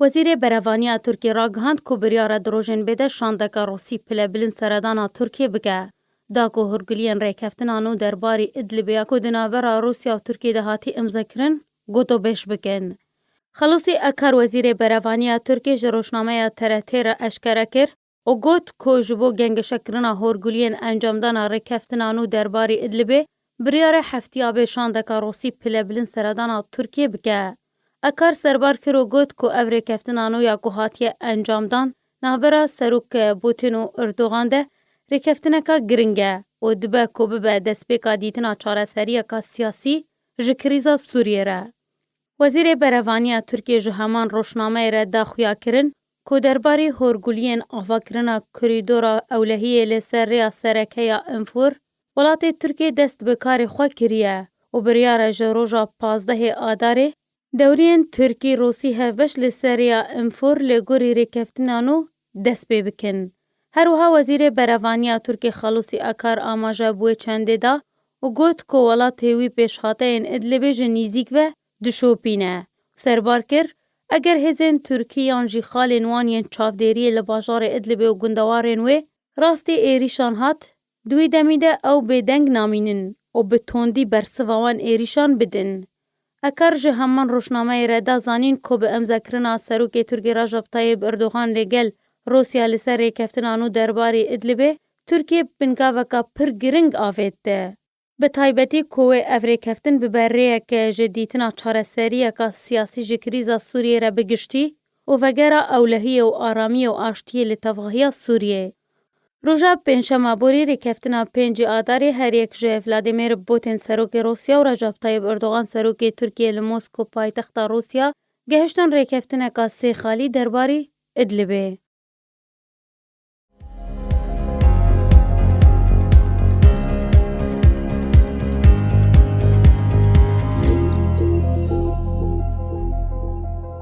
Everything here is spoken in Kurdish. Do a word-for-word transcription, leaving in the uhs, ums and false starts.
Wezîrê Berevaniya Tirkiyê ragihand ku biryar e di rojên bê de şandeka Rûsî pilebilind seredana Tirkiyê bike, da ku hûrguliyên rêkeftina nû derbarî Idlibê ya ku di navbera Rûsya û Tirkiyê de hatî îmzekirin, gotobêj bikin. Xelûsî Akar, wezîrê berevaniya Tirkiyê, ji rojnameya T R T re eşkere kir û got ku ji bo gengeşekirina hûrguliyên encamdana rêkeftina nû derbarî Idlibê, biryar e heftiya bê şandeka Rûsî pilebilind seredana Tirkiyê bike. Akar serbar kir û got ku ev rêkeftina nû ya ku hatiye encamdan navbera Serok Putin û Erdogan de rêkeftineka giring e û dibe ku bibe destpêka dîtina çareseriyeka siyasî ji krîza Sûriyê re. Wezîrê Berevaniya Tirkiyê ji heman rojnameyê re da xuyakirin ku derbarê hûrguliyên avakirina korîdora ewlehiyê li ser rêya sereke ya Infur, welatê Tirkiyê dest bi karê xwe kiriye û biryar e ji roja pazdehê Adarê dewriyên Tirkî-Rûsî hevbeş li ser rêya Infur li gorî rêkeftina nû dest pê bikin. Her wiha Wezîrê Berevaniya Tirkiyê Xelûsî Akar amaje bi wê çendê da û got ku welatê wî pêşhateyên Idlibê ji nîzîk ve dişopîne. Serbar kir, eger hêzên Tirkî yan jî xalên wan yên çavdêriyê li bajarê Idlibê û gundewarên wê rastî êrîşan hat, di wî demî de ew bêdeng namînin û bi tondî bersiva wan êrîşan bidin. Akar ji heman rojnameyê re da zanîn ku bi îmzekirina Serokê Tirkiyê Recep Tayyip Erdogan li gel Rûsya li ser rêkeftina nû derbarê Idlibê, Tirkiye bi bingaveka pir giring avête. Bi taybetî ku wê ev rêkeftin bibe rêyeke ji dîtina çareseriyeka siyasî ji krîza Sûriyê re bi giştî û vegera ewlehiyê û aramiyê û aştiyê li tevahiya Sûriyê. Roja pêncşema borî rêkeftina pêncî Adarê her yek ji Vladimir Putin serokê Rûsya û Recep Tayyip Erdogan serokê Tirkiyê li Mosko paytexta Rûsya gehiştin rêkeftineka sê xalî derbarî Idlibê.